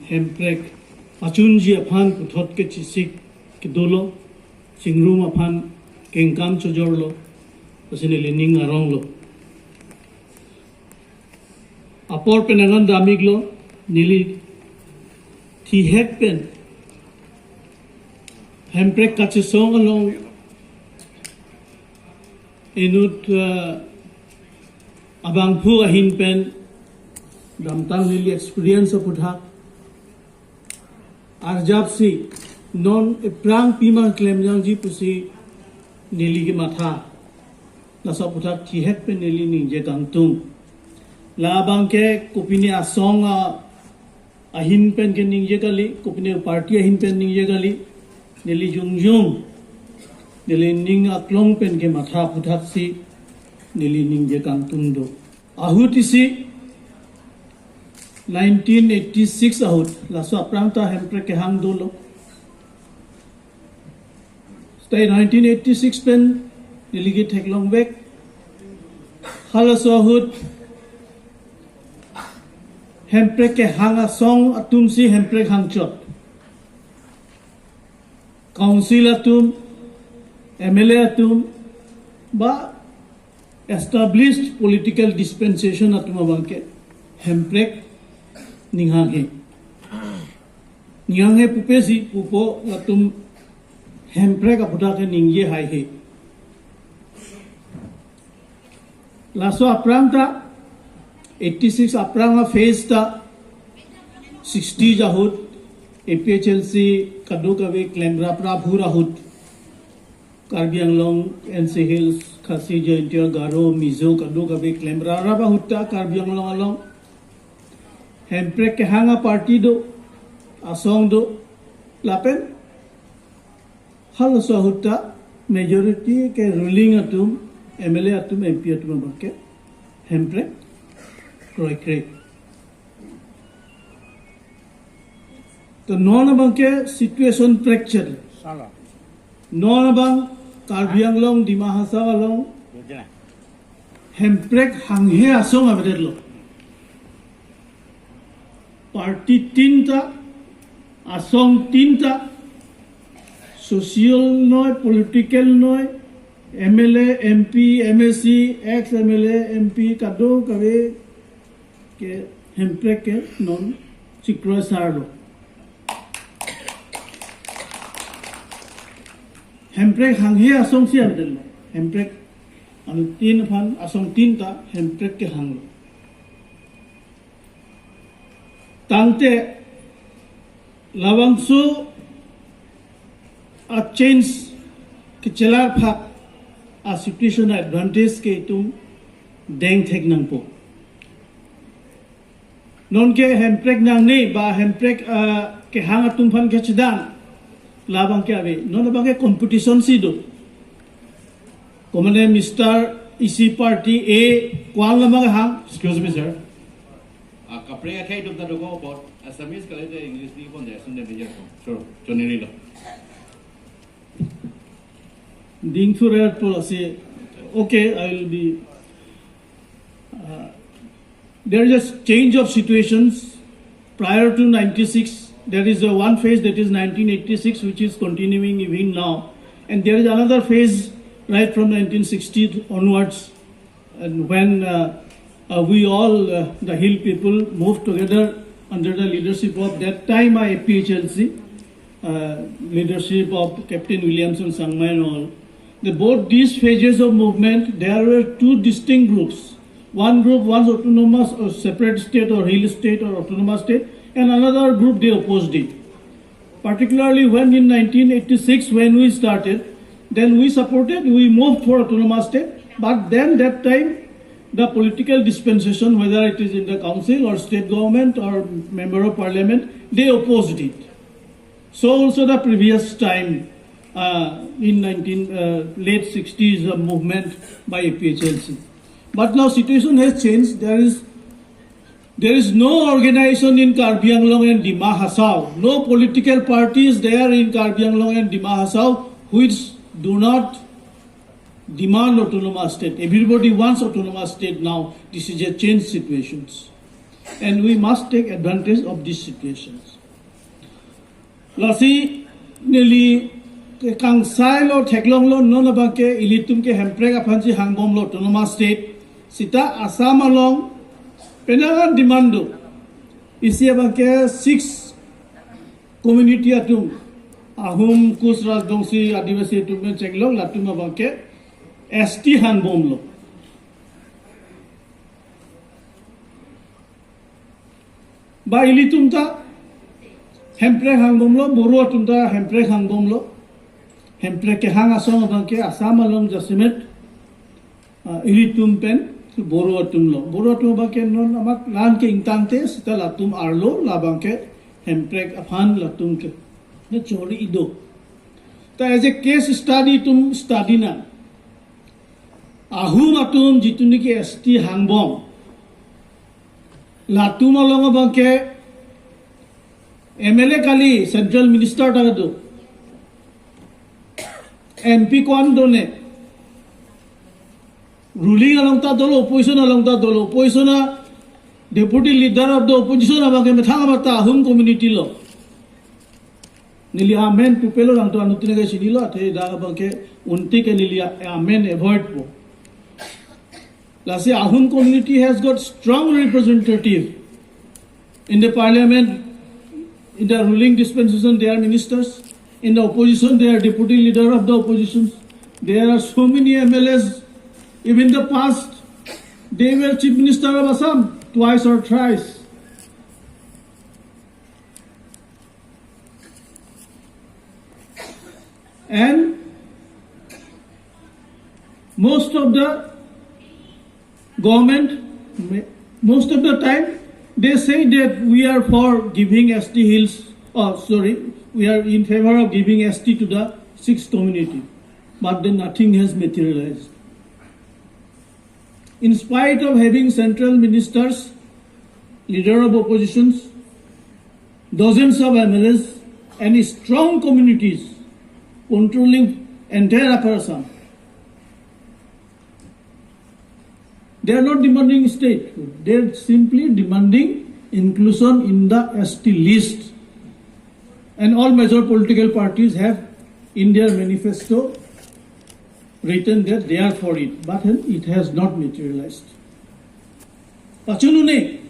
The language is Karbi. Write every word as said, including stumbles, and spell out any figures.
Hemprek pachunji aphan puthot kechisik kedolo, chingrum aphan kengkam chojorlo, lasi neli ning aronglo. Apor pen angan damiklo, neli thihek pen Hemprek kachesong along inut, eh, abangphu ahin pen damtang neli experience aphuthak arjapsi non ephrang pima klemjangji pusi neli kematha. Laso aphuthak thihek pen neli ningje kangtung. Labang ke kopine asong a ahin pen keningje kali, kopine party ahin pen ningje kali, neli jongjong, neli ning aklong pen kematha aphuthaksi neli ningje kangtung do. Ahut isi nineteen eighty-six ahut, laso aphrang ta Hemprek kehang dolo. Stai nineteen eighty-six pen neli ketheklongvek. Halaso ahut Hemprek kehang asong atumsi Hemprek hangchot. Council atum, M L A atum, ba established political dispensation atum abangke Hemprek ning hanghe. Ning hanghe pupesi pupo latum Hemprek aphuthak ke ningje haihe. Laso aphrang ta eighty-six aphrang a phase ta sixty ahut A P H L C kadokave klemraprap ahut Karbi Anglong, N C Hills, Khasi, Jaintia, Garo, Mizo kadokave klemraprap ahut ta Karbi Anglong along Hemprek kehang a party do, asong do, lapen halaso ahut ta majority ke ruling atum, M L A atum, M P atum abangke Hemprek kroikre. To non abangke situation prekchel. Sala. Non abang Karbi Anglong, Dima Hasao along Yojana. Hemprek hanghe asong avedetlo. Party tinta, asong tinta, social noi, political noi, M L A, M P, M A C, ex M L A, M P, kadokave ke Hemprek ke non chikroi sarlo. Hemprek hanghe asongsi avedetlo. Hemprek anutin aphan asong tinta Hemprek kehanglo. Tangte labangso a change kechelar phak a situation advantage ke itum dengthek nangpo. Nonke Hemprek nangne ba Hemprek, ah, kehang atum aphan kachedang labangke ave. Non abangke competition si do. Komane Mister isi party A ko-an lama kehang. Excuse me, sir. Ah, kaprek akhei dum ta dokok apot Assamese kalite English ni pon de sun de meja ko. Sure. Choneri lo. Ding thurerpo lasi. Okay, I will be, uh, there is a change of situations prior to ninety-six. There is a one phase, that is nineteen eighty-six, which is continuing even now. And there is another phase right from nineteen sixty onwards. And when, uh, uh, we all, uh, the hill people, moved together under the leadership of that time A P H L C, uh, leadership of Captain Williamson Sangma and all, the, both these phases of movement, there were two distinct groups. One group wants autonomous or separate state or hill state or autonomous state, and another group, they opposed it. Particularly when in nineteen eighty-six, when we started, then we supported, we moved for autonomous state. But then that time, the political dispensation, whether it is in the council or state government or member of parliament, they opposed it. So also the previous time, uh, in nineteen, uh, late sixties, uh, movement by A P H L C. But now situation has changed. There is There is no organization in Karbi Anglong and Dima Hasao, no political party is there in Karbi Anglong and Dima Hasao which do not demand autonomous state. Everybody wants autonomous state now. This is a changed situations. And we must take advantage of these situations. Lasi neli ke kangsai lo theklong lo non abangke ilitum ke Hemprek aphansi hangbom lo autonomous state. Sita Assam along penang demand do. Isi abangke six community atum, Ahom, Koch, Rajbongsi, Adivasi atum pen chenglok latum abangke S T hangbom lo. Ba ilitum ta Hemprek hangbom lo, Boro atum ta Hemprek hangbom lo. Hemprek kehang asong abangke Assam along jasemet, ah, ilitum pen Boro atum lo. Boro atum abangke non amat lan ke ingtangte sita latum arlo labangke Hemprek aphan latum ke ne chori ido. Ta as a case study itum study na. Ahom atum jitu niki S T hangbom, latum along abangke M L A kali, central minister ta do, M P ko-an do ne, ruling along ta dolo, opposition along ta dolo, opposition a deputy leader of the opposition abangke methang amat ta Ahom community lo. Neli amen pupe lo, nangtum anuttin ke chinilo, athe dak abangke unti ke neli amen avoid po. Lasi Ahom community has got strong representative in the parliament, in the ruling dispensation they are ministers, in the opposition they are deputy leader of the oppositions. There are so many M L As, even the past, they were chief minister of Assam twice or thrice. And most of the government, most of the time, they say that we are for giving S T hills, oh, sorry, we are in favor of giving S T to the sixth community. But then nothing has materialized. In spite of having central ministers, leader of oppositions, dozens of M L As, and strong communities controlling entire Upper Assam, they are not demanding state. They are simply demanding inclusion in the S T list. And all major political parties have in their manifesto written that they are for it, but it has not materialized. Pachunune,